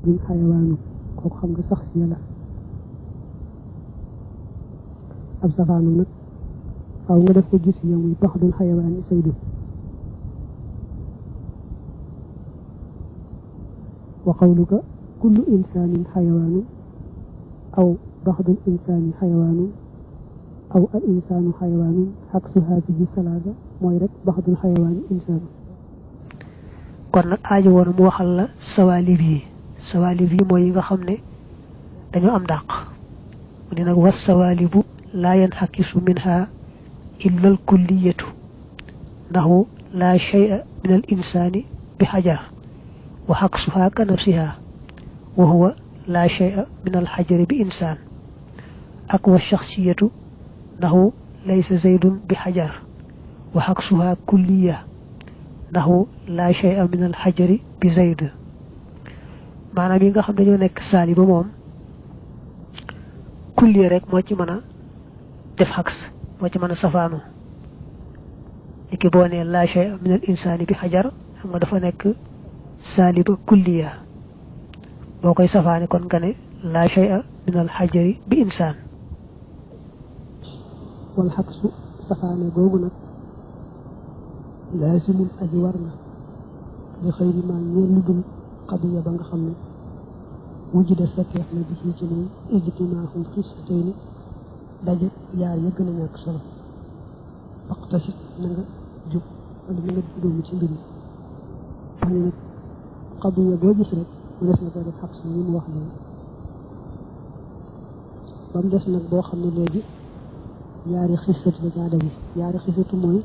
dun xayawaanu kooku xam nga sax si yàlla ab safaanu nag faaw nga def ko gis yow muy bax dun xayawaani saydu wa qawluka kullu insaanin xayawaanu aw baxdul insaani xayawaanu aw al insaanu xayawaanu xaksu haadihi salaasa mooy rek baxdul xayawaani insaanu kon nag aajo woon mu waxal la sawaalib yi mooy yi nga xam ne dañoo am dàq mu ne nag was sawaalibu laa yanxakisu minha illa al kulliyatu nahu laa shay'a min al insaani bi xajar wa xaksuha ka nafsiha wa huwa laa shay'a min al xajari bi insaan ak wa shaxsiyatu nahu laysa zaydun bi xajar wa xaksuha kulliya nahu laa shay'a min al xajari bi zayd maanaam yi nga xam dañoo nekk saali ba moom kulliya rek moo ci mën a def xaks moo ci mën a safaanu niki boo nee laa shay'a min al insaani bi xajar xam nga dafa nekk saali ba kulliya boo koy safaane kon nga ne laa shay'a min al xajari bi insaan wal xaksu safaane googu nag laasimun aji war na li xëyri maa ñeel lu dul xadiya ba nga xam ne wujjude fekkeef na bi ci moom ijtimaaxul xissatayni daje yaar ya gën a ñàkk solo aqtasit na nga jub wala na nga dóomu ci mbir yi xam ne nag xadiya boo gis rek mu des na ko def xaq su ñu mu wax léegi ba mu des nag boo xam ne léegi yaari xissatu la caa daje yaari xissatu mooy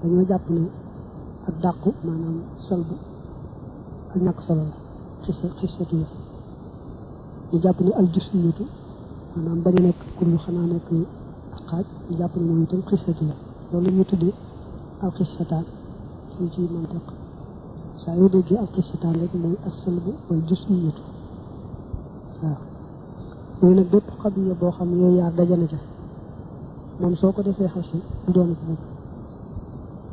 dañoo jàpp ne ak dàqu maanaam salbu ak ñàkk solo la xissatu la ñu jàpp ne al jusniyatu maanaam bañ a nekk kullu xanaa nekk ak xaaj ñu jàpp ne moom itam xissatu la loolu la ñuy tuddee al xissataan ñu ci mantiq saa yoo déggee al xissataan rek mooy as salbu wal jusniyatu waaw yooyu nag bépp xabiya boo xam ne yooyu yaar dajana ca moom soo ko defee xasu du doon ci nekk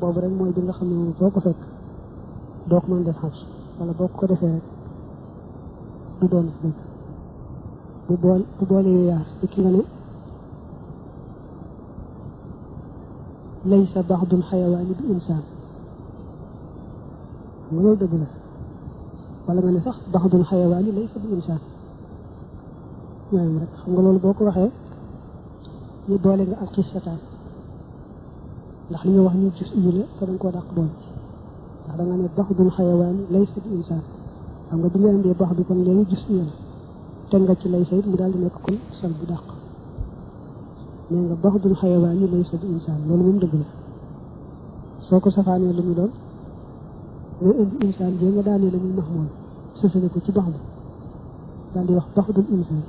boobu rek mooy bi nga xam ne moom foo ko fekk doo ko mën def xasu wala boo ko defee rek du doon ci nekk bu boole yooyu yaar ki nga ne laysa baxdul xayawaani bi insaan xam nga loolu dëgg la wala nga ne sax baxdul xayawaani laysa bi insaan ñooyam rek xam nga loolu boo ko waxee ñu boole nga ak xissataan ndax li nga wax ñu gis yu la te dañ koo dàq boole ndax da nga ne baxdul xayawaani laysa bi insaan xam nga bi nga indee bax bi kon léegi gis yu la teg nga ci laysa it mu daal di nekk kon sal bu dàq nee nga baxdul xayawaani laysa bi insaan loolu moom dëgg la soo ko safaanee lu mu doon nga indi insaan jee nga daanee la muy max moom sësale ko ci bax bi daal di wax baxdul insaan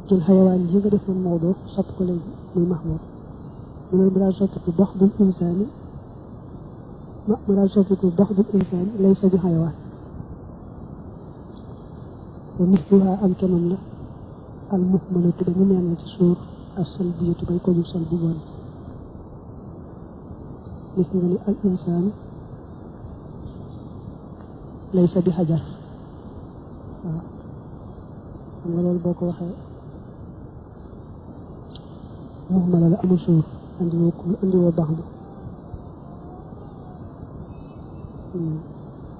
jël xayawaan yi nga defoon mawdoo soppi ko léegi muy mahmoud mu ne mu daal soppi ko baxdul insaani mu daal soppi ko baxdul insaani laysa bi xayawaan wa misluha am kemam la al muhmalatu dañu neen ci suur as salbiyatu bay ko ñu sal bu boole nit nga ne al insaanu laysa bi xajar waaw xam nga loolu boo ko waxee muhmala la amul suur andi woo baax bi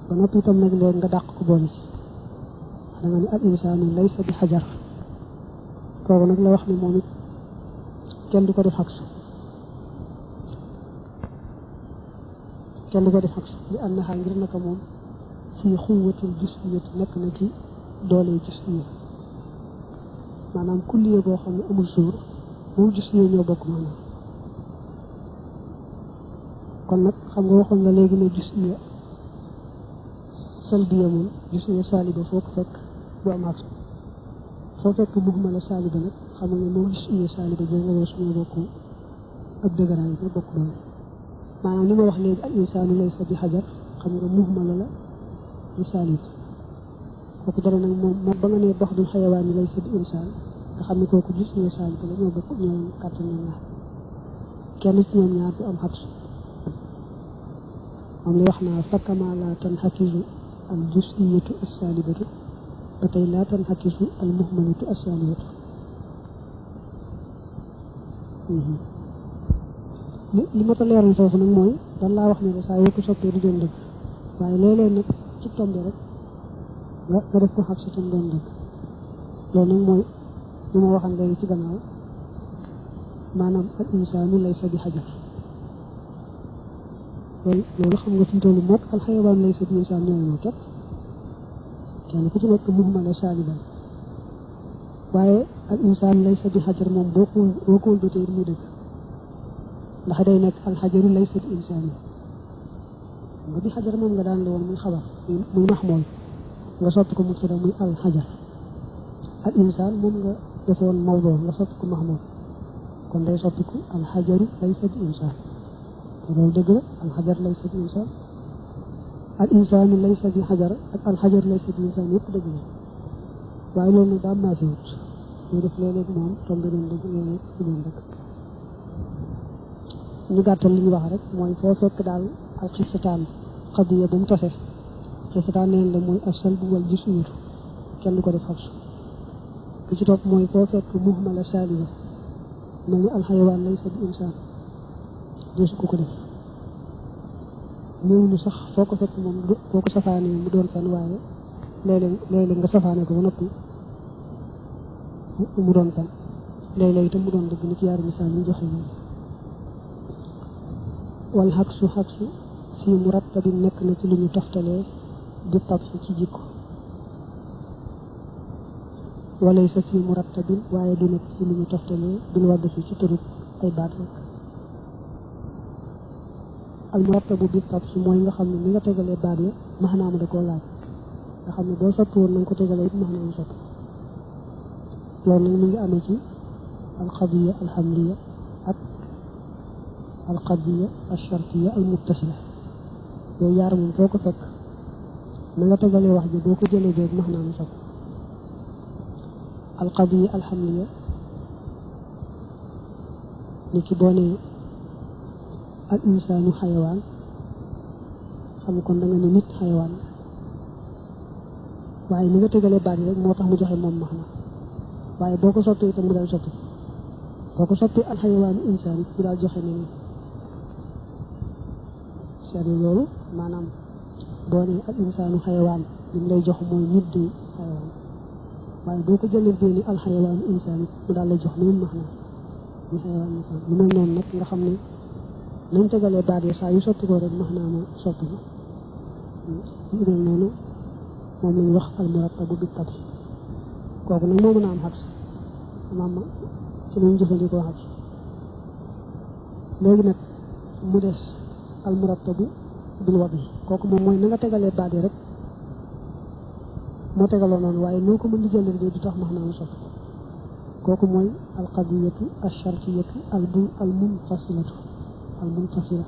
ba noppi itam nag léegi nga dàq ko boole ci da nga ne al insaanu laysa bi xajar kooku nag la wax ni moom it kenn du ko def xaksu li ànd xaa ngir naka moom fii xuwatil jusniyati nekk na ci doole jusniya maanaam kulliya boo xam ne amul suur moo jusniya ñoo bokk maanaam kon nag xam nga waxoon nga léegi ne jusniya salbiya moom jusniya saaliba foo ko fekk du am ak foo fekk muhmala saaliba nag xam nga moom jusniya saaliba jee nga weesu ñoo bokk ab dëgëraay ñoo bokk doole maanaam li ma wax léegi al insaanu laysa bi xajar xam nga muhmala la di saalib kooku dara nag moom ba nga nee baxdul xayawaan yi laysa bi insaan nga xam ne kooku jusniya saaliba la ñoo bokk ñooy kàttan ñoom ñaar kenn ci ñoom ñaar du am xat moom li wax naa fakkama la tan xakisu al jusiyatu as-salibatu ba tey laa tanxakisu al muhmalatu as-salibatu li ma ta leeral foofu nag mooy dan laa wax ne la saa yoo ko soppee du doon dëgg waaye léeg-léeg nag ci tombe rek nga def ko xag si tam doon dëgg loolu nag mooy li ma waxan léegi ci gannaaw maanaam al insaanu laysa bi xajar loolu xam nga fi mu toll mook al xayawaan laysa bi insaan ñooy moo képp kenn ku ci nekk muhmala saaliban waaye al insaan laysa bi xajar moom boo ko wëlbatee muy dëgg ndax day nekk alxajaru laysa bi insaan nga bi xajar moom nga daan la woon muy xabar muy maxmool nga soppi ko mubtada muy alxajar al insaan moom nga defoon mawdoo nga soppi ko maxmool kon day soppiku alxajaru laysa bi insaan loolu dëgg la alxajar laysa bi insaan al insaanu laysa bi xajar ak alxajar laysa bi insaan yëpp dëgg la waaye loolu nag daa maase wut ñuy def léeg-léeg moom tombe doon dëgg léeg-léeg du doon dëgg ñu gàttal li ñu wax rek mooy foo fekk daal al xisataan xadiya bu mu tase xisataan neen la mooy asalbu wal jusiyatu kenn du ko def xabsu li ci topp mooy foo fekk muhmala saaliba mel ni alxayawaan laysa bi insaan deesu ko def néew ñu sax foo ko fekk moom boo ko safaanee mu doon kan waaye léeg-léeg nga safaane ko ba noppi mu doon kan léeg-léeg itam mu doon dëgg ni ci yaari misaal yi joxe moom wal xaksu fii murattabin nekk na ci lu ñu toftalee di tabxi ci jikko walaysa fii murattabin waaye du nekk ci lu ñu toftalee bil waddafi ci tërub ay baat rek al murattabu bi tabxi mooy nga xam ne ni nga tegalee baat ya maxnaama da koo laaj nga xam ne boo soppi woon na nga ko tegalee it maxnaama soppi loolu nag mi ngi amee ci alqadiya alhamliya ak alqadiya alshartiya almuttasila yooyu yaar moom foo ko fekk na nga tegalee wax ji boo ko jëlee beeg maxnaama soppi alqadiya alhamliya ni ki boo nee al insaanu xayawaan xam kon da nga ne nit xayawaan la waaye ni nga tegalee baat yi rek moo tax mu joxe moom max na waaye boo ko soppee itam mu daal soppi boo ko soppee al xayawaanu insaan mu daal joxe neneen seetlu loolu maanaam boo ne al insaanu xayawaan li mu lay jox mooy nit di xayawaan waaye boo ko jëlee bee ni al xayawaanu insaan mu daal lay jox neneen max na ñu xayawaan insaan lu mel noonu nag nga xam ne nañ tegalee baat yi saa yu soppi ko rek max naa ma soppi ko lu mel noonu moom lañu wax al murattabu bi tabi kooku nag moo mën a am xabs maam ci lañu jëfandikoo xabs léegi nag mu des al murattabu bil wadi kooku moom mooy na nga tegalee baat yi rek moo tegaloo noonu waaye noo ko mën di jëlee du tax max naa ma soppi kooku mooy al qadiyatu al shartiyatu al munfasilatu al munfasila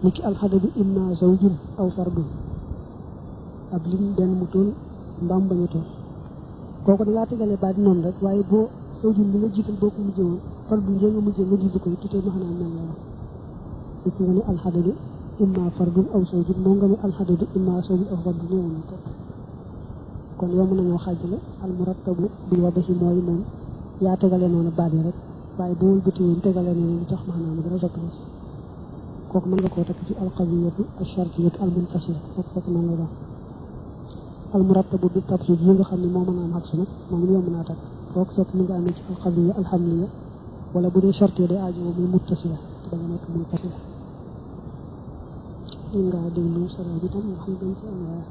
niki alxadabu imma zawjun aw fardun ab lim benn mu tool mbaam bañ a tool kooku da ngaa tegalee baat yi noonu rek waaye boo zawjun bi nga jiital boo ko mujjee woon fardun njee nga mujjee nga jiital ko it tutee max naa mel la nit nga ne alxadabu imma fardun aw zawjun moo nga ne alxadabu imma zawjun aw fardun ñoo yem ko kon yow mën nañoo xaajale al murattabu bil wadahi mooy moom yaa tegalee noonu baat yi rek waaye boo wëlbati woon tegalee ne lu tax maanaam dara soppi ko kooku mën nga koo takk ci alqadiyatu alshartiyatu almunfasila foofu fekk noonu lay doon al murattabu bi tabxid yi nga xam ne moo mën a am xabsu nag moom yomb naa takk foo ko fekk mu nga amee ci alqadiya alhamliya wala bu dee shartiya day aajo muy muttasila te bañ a nekk munfasila li nga déglu sara bi tam nga xam dañ ci am waaye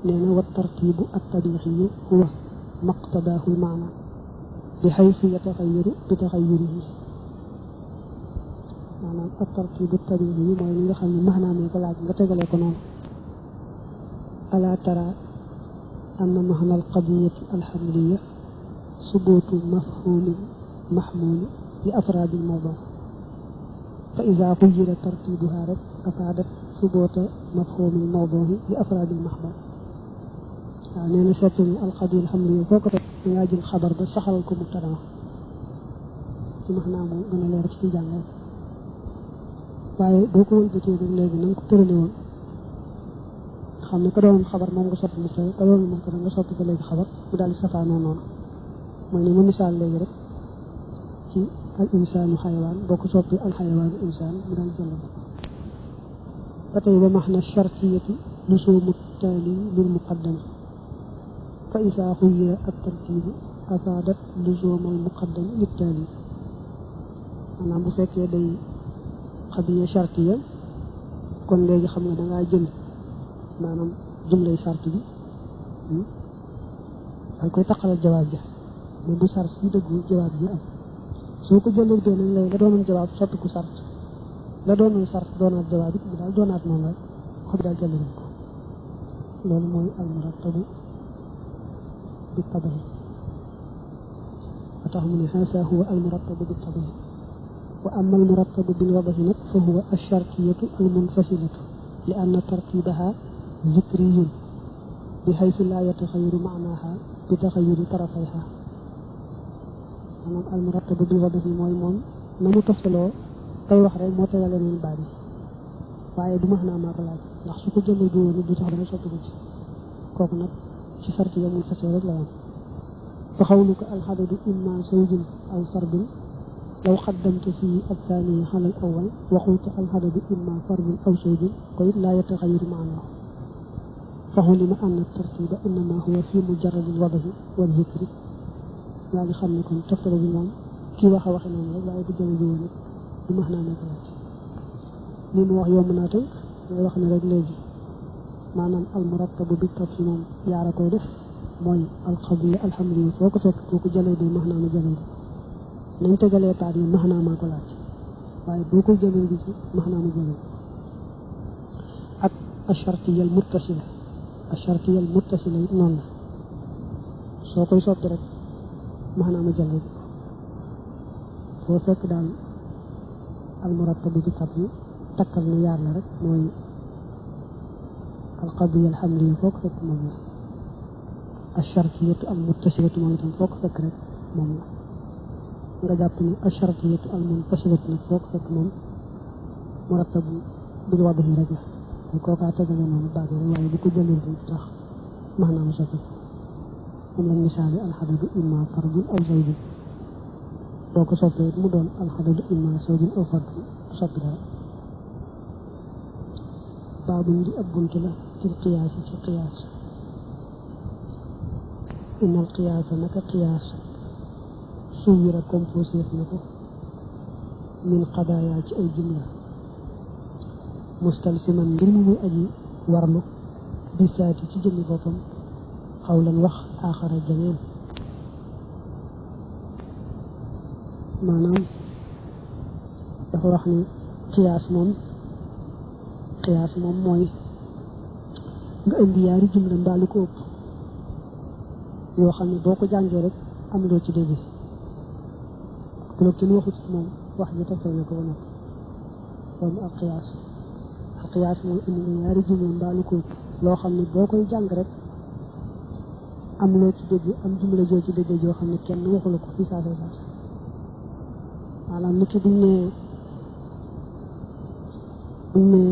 nee na wa tartibu attabixiyu huwa maqtadaahu lmaana bi xaysu yataxayaru bi taxayurihi maanaam ak tartibu tabiixi yi mooy li nga xam ne maxnaamee ko laaj nga tegalee ko noonu ala tara anna maxna alqadiyati alxamliya subuutu mafhumin maxmuuli li afraadi lmawdu fa ida xuyira tartibuha rek afaadat subuuta mafhumi lmawduhi li afraadi lmaxmul waaw nee na seet ni alqadiya alxamliya foo ko teg dangaa jël xabar ba saxal ko mubtada ci maxnaam moom gën a leer ci jàngal waaye boo ko wëlbatee rek léegi na nga ko tërale woon xam ne ka doon xabar moom nga soppi mubtada ka doon mubtada nga soppi ko léegi xabar mu daal di safaanoo noonu mooy ni ma misaal léegi rek ci al insaanu xayawaan boo ko soppi al xayawaanu insaan mu daal jël ba tey ba max na chartiyati lusuumu taali lil muqaddam fa isaa xuyira at tartiibu afaadat lusuumal muqaddam lit taali maanaam bu fekkee day xabiya chartiya kon léegi xam nga dangaa jël maanaam jumlay sart bi dal koy taqalal jawaab ja mais bu sart si dëggu jawaab ji am soo ko jëlee benn lay la doonoon jawaab soppi ku sart la doonoon sart doonaat jawaab it mu daal doonaat noonu rek xob daal jëlee ko loolu mooy al murattabu bi tabahi wa tax mu ne haasa huwa al murattabu bi tabahi wa amma al murattabu bil wadahi nag fa huwa al shartiyatu al munfasilatu li anna tartibaha zikriyun bi haythu la yataxayaru maanaha bi taxayuri tarafayha maanaam al murattabu bil wadahi mooy moom na mu toftaloo kay wax rek moo tegale leen baat yi waaye du maanaa maa ko laaj ndax su ko jëlee du woon du tax dana soppi ko ci kooku nag ci sarti ya munfasil rek la yam fa xawluka alxadadu imma zawjun aw fardun law qaddamta fii athani ala al awal waxulta alxadadu imma fardun aw zawjun ko it laa yataxayaru maanaahu fa xulima anna tartiba innama huwa fi mujarrad al wadahi wal zikri yaa ngi xam ne kon toftale bi moom kii wax a waxe noonu rek waaye bu jëlee du woon du maanaa maa ko laaj li mu wax yomb naa tënk ngay wax ne rek léegi maanaam al murattabu bi tabhi moom yaara koy def mooy alqabliya alhamdulilah foo ko fekk boo ko jëlee day max naa ma jëlee bi nañ tegalee paat yi max naa maa ko laaj waaye boo ko jëlee bi ci max naa ma jëlee ak achartiyal muttasila it noonu la soo koy soppi rek max naa ma jëlee bi foo fekk daal al murattabu bi tabhi takkal na yaar la rek mooy alqabliya alhamdulilah foo ko fekk moom la achartiyatu al muttasilatu moom itam foo ko fekk rek moom la nga jàpp ni achartiyatu al munfasilatu nag foo ko fekk moom murattabu bil wadahi rek la ay kookaa tegale noonu baagee rek waaye bu ko jëlee bi tax maanaam soppi moom lañ misaali alxadadu imma fardun aw zawjun boo ko soppee mu doon alxadadu imma zawjun aw fardun du soppi dara baabun di ab bunt la fil qiyaas ci qiyaas innal qiyaasa naka qiyaas suwira composé na ko min qadaaya ci ay jumla mustalsiman mbir mu muy aji warlu bi saati ci jëmmi boppam xawlan wax aaxara janeen maanaam dafa wax ni qiyaas moom mooy nga indi yaari jumla mbaalu ko ëpp yoo xam ne boo ko jàngee rek am loo ci dégg bu la kenn waxut moom wax ji tegtal na ko ba noppi loolu ak qiyaas mooy indi nga yaari jumla mbaalu ko ëpp loo xam ne boo koy jàng rek am loo ci dégg am jumla joo ci dégg joo xam ne kenn waxu la ko fi saasa maanaam nit ki buñ ne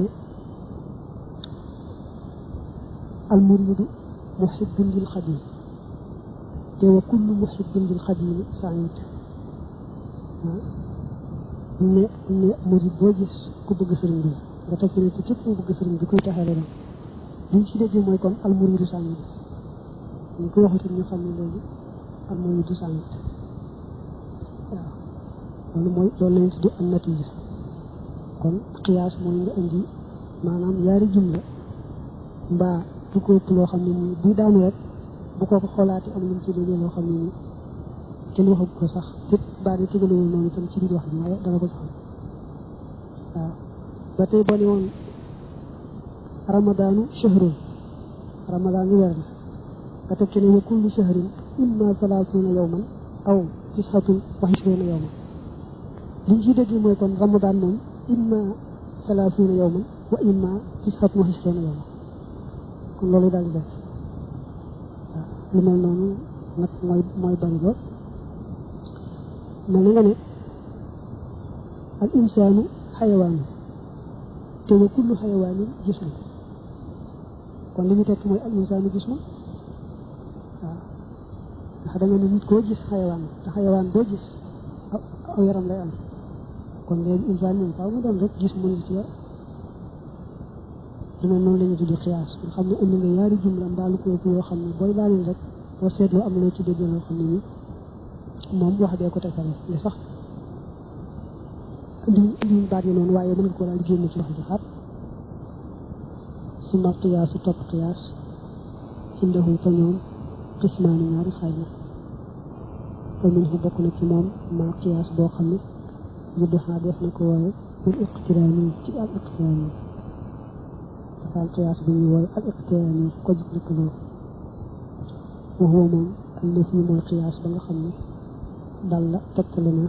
almuridu muhibbun lil xadim te wa kullu muhibbin lil xadim said ne murid boo gis ku bëgg sëriñ bi nga teg ne te képp ku bëgg sëriñ bi kuy taxee la doon liñ ci dégg mooy kon almuridu said ñu ko waxuti ñu xam ne léegi almuridu said waaw loolu lañu tudde am natija kon qiyaas mooy nga indi maanaam yaari jumla mbaa du ko ëpp loo xam ne nii buy daanu rek bu ko xoolaati am lu mu ci déggee loo xam ne nii kenn waxu ko sax te baa di tegalewul noonu itam ci biir wax bi waaye dana ko xam waaw ba tey boo ne woon ramadaanu shahrun ramadaanu weer la nga tekki ne wa kullu shahrin imma salaasuuna yawman aw tisxatun wa ishruuna yawman liñ ci déggee mooy kon ramadaan moom imma salaasuuna yawman wa imma tisxatun wa ishruuna yawman kon loolu daal di jàkk waaw lu mel noonu nag mooy bari lool mel na nga ne al insaanu xayawaanu te wa kullu xayawaanin jismu kon li mu tekki mooy al insaanu jismu waaw ndax da nga ne nit koo gis xayawaan te xayawaan boo gis aw yaram lay am kon léegi insaan moom faaw mu doon rek gis mu nit la du mel noonu la ñu tuddi xiyaas nga xam ne indi nga ñaari jumla mbaalu ko yoo xam ne booy daaneel rek boo seetloo am loo ci dégg loo xam ne ni moom wax dee ko tekkale li sax indi baat yi noonu waaye mën nga ko daal génn ci wax ji xaat su ma xiyaasu topp xiyaas indahu fa ñoom xismaani ñaari xaaj la fa min hu bokk na ci moom maa xiyaas boo xam ne yudduxaa def na ko wooye bil iqtiraani ci al iqtiraani dafa al xiyaas bu ñuy wooye al iqtiraani ko jug lëkkaloo wa huwa moom allasi mooy xiyaas ba nga xam ne dal la tegtale na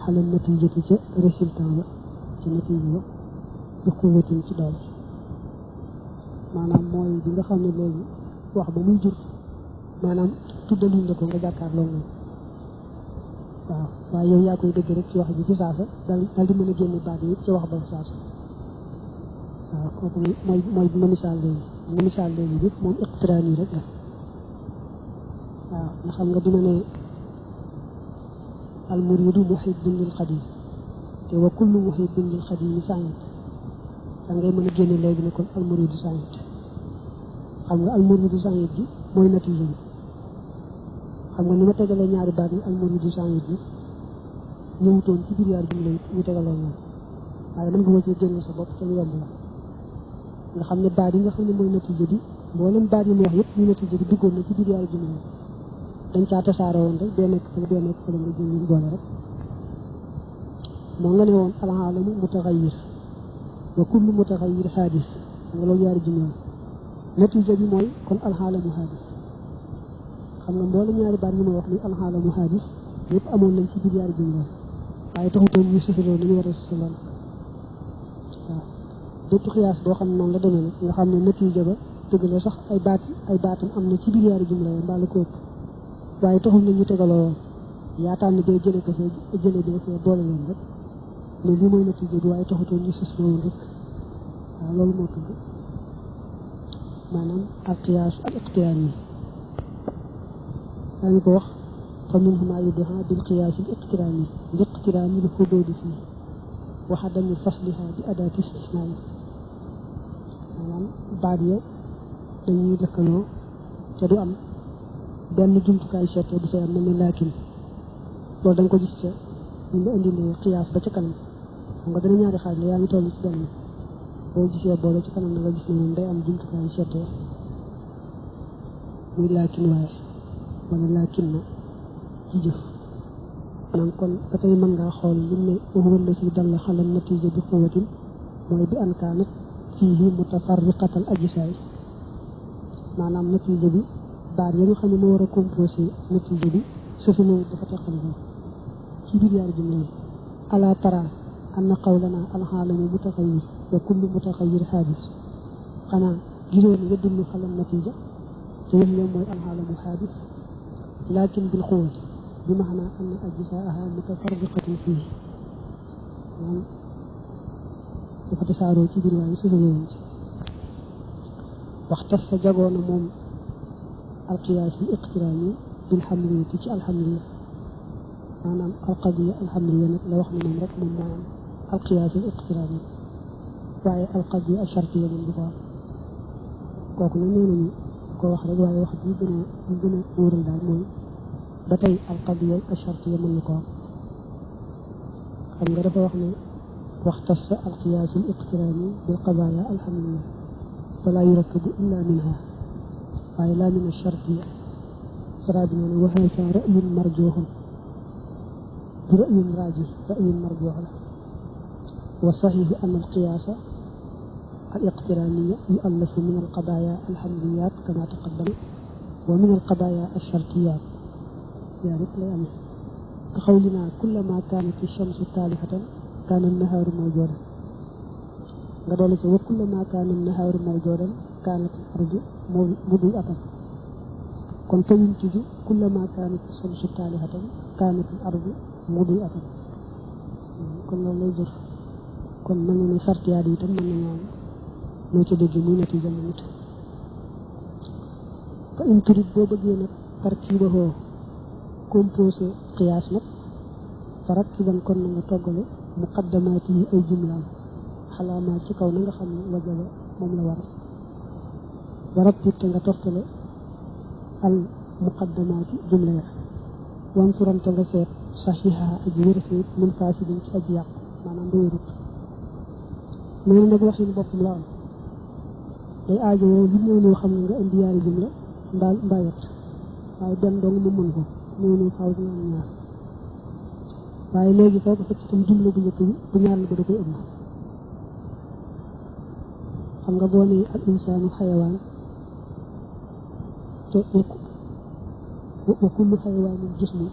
xalal natiijati ca résultat ba ca natiija ba bi quwwatin ci doole maanaam mooy bi nga xam ne léegi wax ba muy jur maanaam tuddaluñ la ko nga jàkkaarloo moom waaw waaye yow yaa koy dégg rek ci wax ji ci saasa dal di mën a génne baat yi ci wax ba saasa waaw kooku mooy bi ma misaal léegi bi moom iqtiraan yi rek la waaw nga xam nga dina ne al muridu muhibbun lil xadim te wa kullu muhibbin lil xadim saayit da ngay mën a génne léegi ne kon al muridu saayit xam nga al muridu saayit gi mooy natiija bi xam nga ni ma tegalee ñaari baat ni al muridu saayit bi ñëwutoon ci biir yaar jumla it ñu tegaloo moom waaye mën nga ko cee génne sa bopp te lu yomb la nga xam ne baat yi nga xam ne mooy natiija bi mboolem baat yi mu wax yëpp ñu natiija bi duggoon na ci biir yaar jumla yi dañ caa tasaaroo woon rek bee nekk fële nga jël ñu boole rek moo nga ne woon alxaalamu mutaxayyir wa kullu mutaxayyir xaadis xam nga loolu yaari jumla la natiija bi mooy kon alxaalamu xaadis xam nga mboolem ñaari baat yi ma wax ni alxaalamu xaadis yëpp amoon nañ ci biir yaari jumla waaye taxutoon ñu sësaloo ni ñu war a sësaloo nag waaw bépp xiyaas boo xam ne noonu la demee nag nga xam ne natiija ba dëgg la sax ay baatam am na ci biir yaari jumla yi mbaa la ko ëpp waaye taxul na ñu tegaloo woon yaataan ne bee jële ko fee jële bee fee boole leen rek ne lii mooy natiija bi waaye taxutoon ñu sësaloo woon rek waaw loolu moo tudd maanaam al qiyaas al iqtiraan yi daañu ko wax fa minhu maa yuddaa bil qiyaas al iqtiraan yi li iqtiraan al xuduudi fii wa adami fasliha bi adaati istisnaa yi maanaam baat ya dañuy lëkkaloo te du am benn jumtukaay seete du fay am mel ne laakin loolu da nga ko gis ca ñu la indilee qiyaas ba ca kanam xam nga dana ñaari xaaj la yaa ngi toll ci benn boo gisee boole ci kanam na nga gis ne moom day am jumtukaay seete muy laakin waaye wala laakin na ci jëf maanaam kon ba tey mën ngaa xool lim ne huwa allati dalla ala natiija bi quwwatin mooy bi an kaanat fiihi mutafarriqatal ajsaay maanaam natiija bi baat ya nga xam ne moo war a composé natiija bi sësaloo dafa teqal ko ci biir yaari jumla yi ala tara anna qawlana alxaalamu mutaxayyir wa kullu mutaxayyir xaadis xanaa gisoo ne yadullu ala natiija te wax ya mooy alxaalamu xaadis laakin bil quwwati bi maanaa anna ajsaaha mutafarriqatun fii maanaam dafa tasaaroo ci biir waaye sësaloo ci waxtas sa jagoona moom alqiyaas bi iqtiraani bil xamliyati ci alxamliya maanaam alqadiya alxamliya nag la wax ne moom rek moom moo am alqiyaas al iqtiraani waaye alqadiya alchartiya moom du ko am kooku nag nee nañu da ko wax rek waaye wax bi gën a wóoral daal mooy ba tey alqadiya alchartiya mën na ko am xam nga dafa wax ne waxtassa alqiyaas al iqtiraani bil qadaaya alxamliya falaa yurakkabu illa minha waaye laa min alchartiya sara bi nee na waxeeka ra'yun marjuuxun du ra'yun raajih ra'yun marjuux la wa saxiixu an alqiyaasa al iqtiraaniya yu'allafu min alqadaaya alxamliyaat kama taqaddama wa min alqadaaya alchartiyaat yaa rek lay amee ka xawlinaa kullama kaanat alchamsu taalixatan kaana annahaaru mawjuudan nga doole ci wa kullama kaana annahaaru mawjuudan kaanat al ardu mudiatan kon fa yuntiju kullama kaanat samsu taalihatan kaanat al ardu mudiatan kon loolu lay jur kon mën na ne sartiyaat yi itam mën nañoo am noo ci dégg muy natiija moom it fa in turid boo bëggee nag tarkiibahoo composé qiyaas nag fa rakkiban kon na nga toggale muqaddamaat yi ay jumlaam xalaamaa ci kaw na nga xam ne wajaba moom la war waratib te nga toftale al muqaddamaati jumla ya wan surante nga seet saxiixa aji wérséet mun faasidin ci aji yàqu maanaam ba wérut nee na nag waxin boppam la am day aajo woo lu ñëw ñëw xam ne nga indi yaari jumla mbaayat waaye benn dong mu mën ko ñëw ñëw faaw dina am ñaar waaye léegi foo ko fekk itam jumla bu njëkk bi bu ñaar la ba da koy ëmb xam nga boo nee al insaanu xayawaan te wa kullu xayawaanin jismun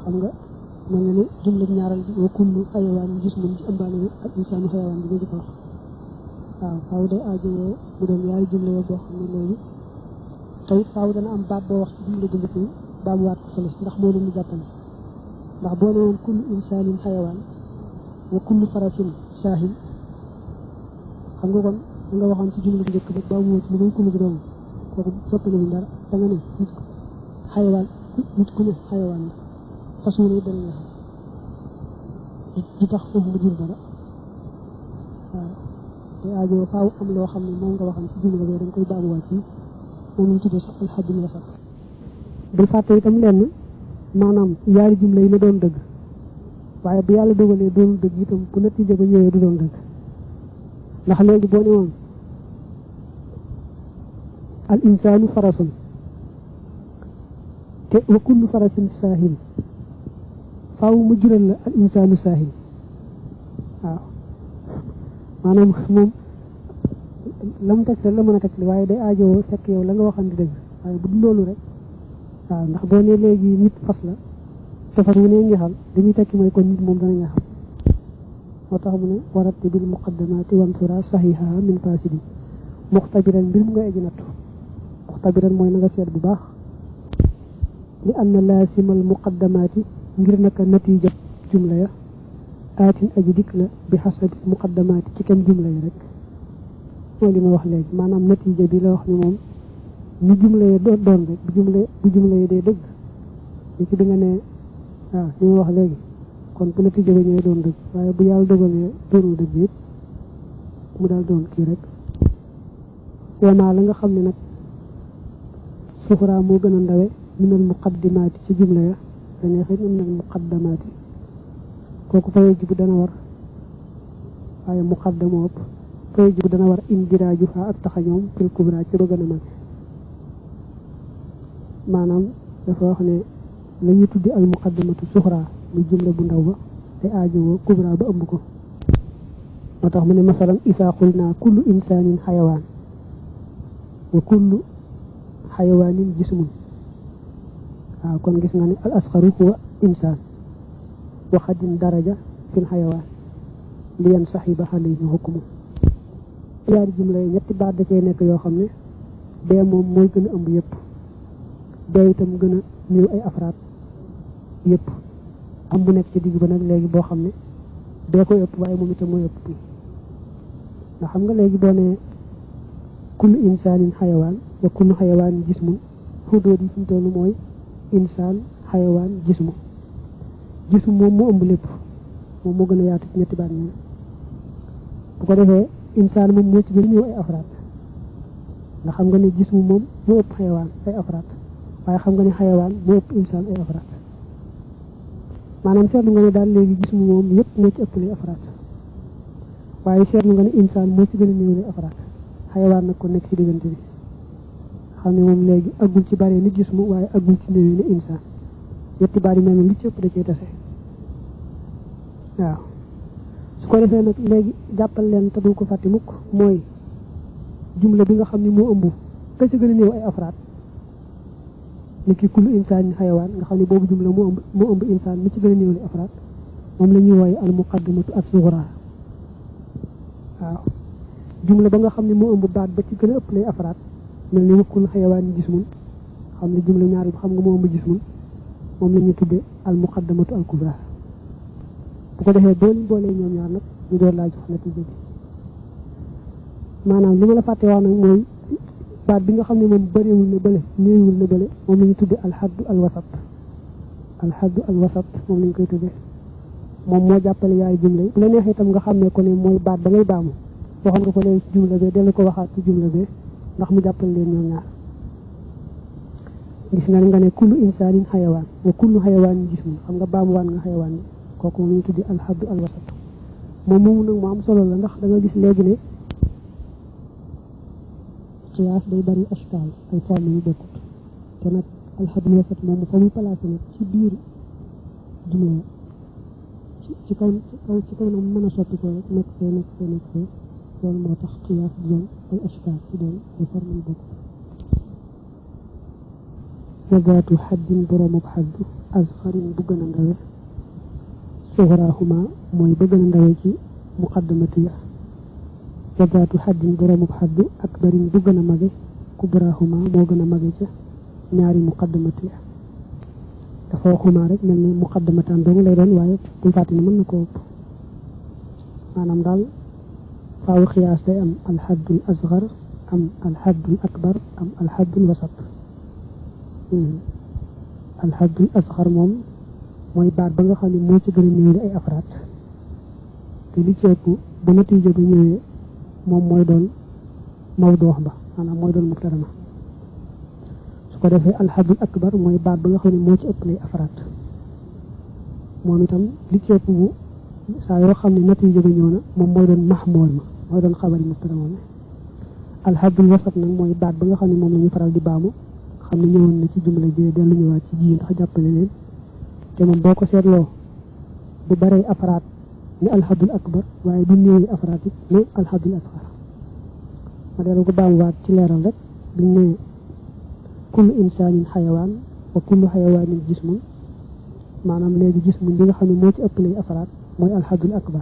xam nga mel na ni jumla ñaaral bi wa kullu xayawaanin jismun ci ëmbaale ni al insaanu xayawaan bi nga jëkk wax waaw faaw day aajowoo mu doon yaari jumla yoo boo xam ne léegi tey faaw dana am baat boo wax ci jumla bu njëkk bi baa mu waat ko fële ndax moo leen di jàppale ndax boo ne woon kullu insaanin xayawaan wa kullu farasin saahin xam nga kon nga waxoon ci jumla bu njëkk ba baa mu woo ci lu muy kullu bi doom kooku jàppale ñu dara da nga ne nit xayawaan nit ku ne xayawaan la façon yi dana la xam du tax foofu mu jur dara waaw te aajo faaw am loo xam ne moom nga waxoon ci jumla bee da nga koy baamuwaat fii moom ñu tuddee sax alxadul wasat bul fàtte itam lenn maanaam yaari jumla yi na doon dëgg waaye bu yàlla dogalee doonul dëgg itam bu natiija ba ñëwee du doon dëgg ndax léegi boo ne woon al insaanu farasun te wa kullu farasin saahin faaw mu jural la al insaanu saahin waaw maanaam moom la mu teg la mën a teg waaye day aajowoo fekk yow la nga waxan di dëgg waaye bu dul loolu rek waaw ndax boo ne léegi nit fas la te fas wu ne ngeexal li muy tekki mooy kon nit moom dana ngeexal moo tax mu ne waratti bil muqaddamaati wansura saxiiha min faasidi muxtabiran mbir mu nga eji nattu muxtabiran mooy na nga seet bu baax li anna laasimal muqaddamaati ngir naka natiija jumla ya aatin aji dikk la bi xasabi muqaddamaati ci kem jumla yi rek mooy li ma wax léegi maanaam natiija bi la wax ni moom ñu jumla yi doon rek bu jumla yi dee dëgg li ci bi nga ne waaw li ma wax léegi kon bu natiija ba ñëwee doon dëgg waaye bu yàlla dogalee doonul dëgg it mu daal doon kii rek wamaa la nga xam ne nag suxraa moo gën a ndawe minal muqaddimaati ci jumla ya dañuy xëy na minal muqaddamaati kooku fayee ji bu dana war waaye muqaddamoo ëpp fayee ji bu dana war indiraajuha ak taxañoom fil kubra ci ba gën a mag maanaam dafa wax ne la ñuy tuddi al muqaddamatu suxraa mu jumla bu ndaw ba te aajowoo kubra ba ëmb ko moo tax mu ne masalan isaa qulnaa kullu insaanin xayawaan wa kullu xayawaanin jismun waaw kon gis nga ne al asxaru huwa insaan waxadin daraja fil xayawaan li yan saxiba alayhi hukmu yaari jumla yi ñetti baat da cee nekk yoo xam ne bee moom mooy gën a ëmb yëpp bee itam gën a néew ay afraad yëpp am bu nekk ci digg ba nag léegi boo xam ne bee koy ëpp waaye moom itam mooy ëpp bi ndax xam nga léegi boo ne kullu insaanin xayawaan wa kullu xayawaanin jismun xudóot yi fi mu toll mooy insaan xayawaan jismu jismu moom mu ëmb lépp moom moo gën a yaatu ci ñetti baat ñi bu ko defee insaan moom moo ci gën a ñëw ay afraad ndax xam nga ne jismu moom moo ëpp xayawaan ay afraad waaye xam nga ne xayawaan moo ëpp insaan ay afraad maanaam seetlu nga ne daal léegi jismu moom yëpp moo ci ëpp li afraad waaye seetlu nga ne insaan moo ci gën a néew li afraad xayawaan nag ko nekk ci diggante bi xam ne moom léegi aggul ci bari ni jismu waaye aggul ci néew ni insaan ñetti baat yi mel ni li ci ëpp da cee tase waaw su ko defee nag léegi jàppal leen te du ko fàtte mukk mooy jumla bi nga xam ne moo ëmb ka ci gën a néew ay afraad ni ki kullu insaan xayawaan nga xam ne boobu jumla moo ëmb insaan mi ci gën a néew li afraad moom la ñuy wooye al muqaddamatu as sughra waaw jumla ba nga xam ne moo ëmb baat ba ci gën a ëpp lay afraad mel ni wakkul xayawaan jismun xam ne jumla ñaar bi xam nga moo ëmb jismun moom la ñuy tudde al muqaddamatu al kubra bu ko defee boolee ñoom ñaar nag ñu door laa jox natiija bi maanaam li ma la fàtte wax nag mooy baat bi nga xam ne moom bëriwul ne bële néewul ne bële moom la ñu tudde alxaddu alwasat moom lañ koy tudde moom moo jàppale yaay jumla bu la neexee itam nga xam ne ko ne mooy baat ba ngay baamu waxoon nga ko léegi ci jumla bee dellu ko waxaat ci jumla bee ndax mu jàppale leen ñoom ñaar gis nga ne kullu insaanin xayawaan wa kullu xayawaan jismun xam nga baamuwaan nga xayawaan bi kooku moom la ñu tudde alxaddu alwasat moom moomu nag mu am solo la ndax da nga gis léegi ne qiyaas day bari ashkaal ay forme yu bokkut te nag alxadul wasat moom fa muy placé nag ci biir jumla ci kaw na mën a soppi ko rek nekk fee loolu moo tax qiyaas di doon ay ashkaal ci doon ay forme yu bokkut wagaatu xaddin boroomub xaddu asxarin bu gën a ndawe suxraahuma mooy ba gën a ndawe ci muqaddamatu ya wagaatu xaddin boroomub xaddu akbarin bu gën a mage kubraahuma moo gën a mage ca ñaari muqaddamatu ya dafa waxuma rek mel ni muqaddamataan doomu lay doon waaye buñ fàtte ne mën na ko ëpp maanaam daal faawu xiyaas day am alxaddul asgar am alxaddul akbar am alxaddul wasat alxaddul asgar moom mooy baat ba nga xam ne moo ci gën a néew ay afraat te li ci ëpp bu natiija ba ñëwee moom mooy doon mawdoox ba maanaam mooy doon mubtada ma su ko defee alxaddul akbar mooy baat ba nga xam ne moo ci ëpp lay afraat moom itam li ci ëpp bu saa yoo xam ne natiija ba ñëw na moom mooy doon mahmool ma mooy doon xabari mubtada moom alxaddul wasat nag mooy baat ba nga xam ne moom la ñu faral di baamu xam ne ñëwoon na ci jumla jee dellu ñëwaat ci ji ndax jàppale leen te moom boo ko seetloo du barey afraat ni alxaddul akbar waaye du néewi afraat it ni alxaddul asxar ma dellu ko baamuwaat ci leeral rek biñ ne kullu insaanin xayawaan wa kullu xayawaanin jismun maanaam léegi jismun li nga xam ne moo ci ëpp lay afraat mooy alxaddul akbar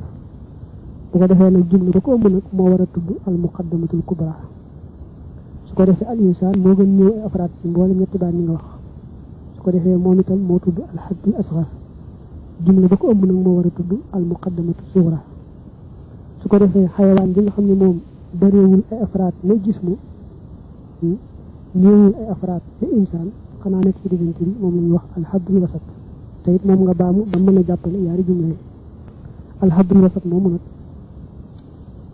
bu ko defee nag jumla ba ko ëmb nag moo war a tudd al muqaddamatul kubra su ko defee al insaan moo gën ñëw ay afraat ci mboolem ñetti baat ñi nga wax su ko defee moom itam moo tudd alxaddul asxar jumla ba ko ëmb nag moo war a tudd al muqaddamatu sugra su ko defee xayawaan bi nga xam ne moom bëreewul ay afraat ne jismu néewul ay afraat ne insaan xanaa nekk ci diggante bi moom la ñuy wax alxaddul wasat te it moom nga baamu ba mën a jàppale yaari jumla yi alxaddul wasat moomu nag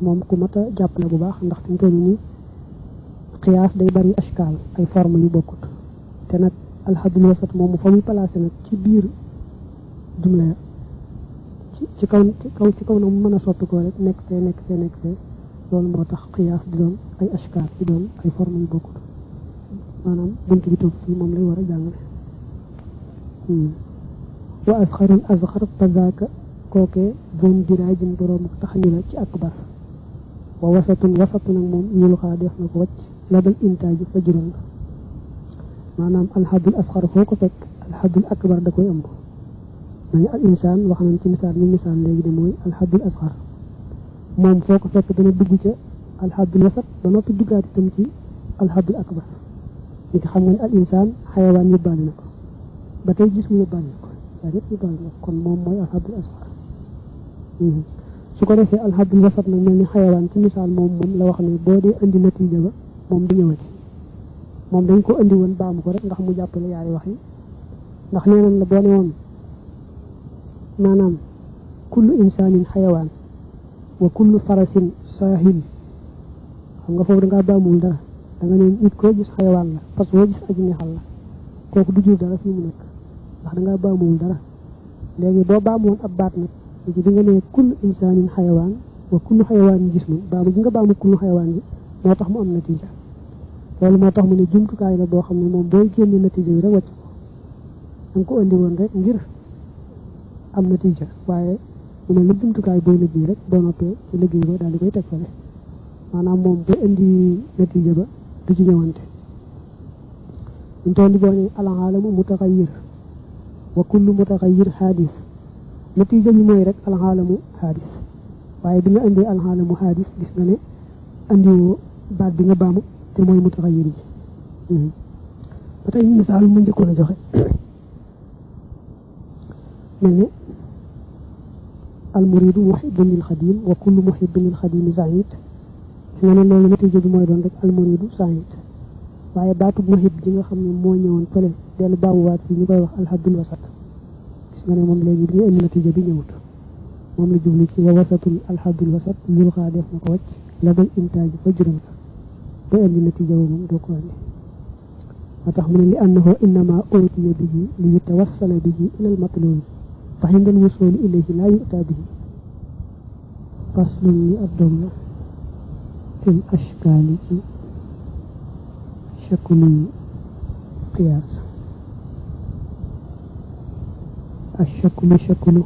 moom ku mat a jàppale bu baax ndax fi mu toll nii qiyaas day bari ashkaal ay forme yu bokkut te nag alxaddul wasat moomu fa muy placé nag ci biir jumla ya ci kaw na mu mën a soppi ko rek nekk fee loolu moo tax qiyaas di doon ay ashkaal di doon ay forme yu bokkut maanaam bunt bi toog fii moom lay war a jàngale wa asxarul asxar pazaka kookee zone diraajin boroom taxañu la ci akbar wa wasatun wasatu nag moom yulu xaa def na ko wàcc la dal intaaju fa juróom la maanaam alxaddul asxar foo ko fekk alxaddul akbar da koy ëmb nañu al insaan wax nañ ci misaal léegi de mooy alxaddul asxar moom foo ko fekk dana dugg ca alxaddul wasat ba noppi duggaat itam ci alxaddul akbar li nga xam nga ne al insaan xayawaan yóbbaale na ko ba tey gis mu yóbbaale na ko yaa yëpp yóbbaale na ko kon moom mooy alxaddul asxar su ko defee alxaddul wasat nag mel ni xayawaan ci misaal moom la wax ne boo dee indi natiija ba moom du ñëwati moom dañ ko indi woon baamu ko rek ndax mu jàppale yaari wax yi ndax nee nañ la boo ne woon maanaam kullu insaanin xayawaan wa kullu farasin saahin xam nga foofu dangaa baamuwul dara da nga ne nit koo gis xayawaan la parce que boo gis aji neexal la kooku du jur dara fi mu nekk ndax dangaa baamuwul dara léegi boo baamuwoon ab baat nag léegi di nga ne kullu insaanin xayawaan wa kullu xayawaanin jismun baamu gi nga baamu kullu xayawaan bi moo tax mu am natiija loolu moo tax mu ne jumtukaay la boo xam ne moom booy génne natiija bi rek wàcc ko da nga ko indi woon rek ngir am natiija waaye mu ne la jumtukaay booy liggéey rek boo noppee ci liggéey ba daal di koy teg fale maanaam moom boo indi natiija ba du ci ñëwante ñu toll boo ne alxaalamu mutaxayyir wa kullu mutaxayyir xaadis natiija bi mooy rek alxaalamu xaadis waaye bi nga indee alxaalamu xaadis gis nga ne andiwoo baat bi nga baamu te mooy mutaxayyir yi ba tey misaal mu njëkkoon a joxe mel ne almuridu muhibbun lil xadim wa kullu muhibbin lil xadimi said fi nga ne léegi natiija bi mooy doon rek almuridu said waaye baatu muhib ji nga xam ne moo ñëwoon fële dellu baabuwaat fi ñu koy wax alxaddul wasat gis nga ne moom léegi bi ñu indi natija bi ñëwut moom la jublu ci wa wasatul alxaddul wasat yul xaa def na ko wàcc la dal intaaj fa juróom ka ba indi natija wu moom doo ko indi moo tax mu ne li annahu innama utiya bihi li yutawassala bihi ila al matlubi fa inda al wusuli ilayhi la yu'ta bihi faslun li ab dom la fil ashkaali ci shakulul qiyaas ashakulu shakulu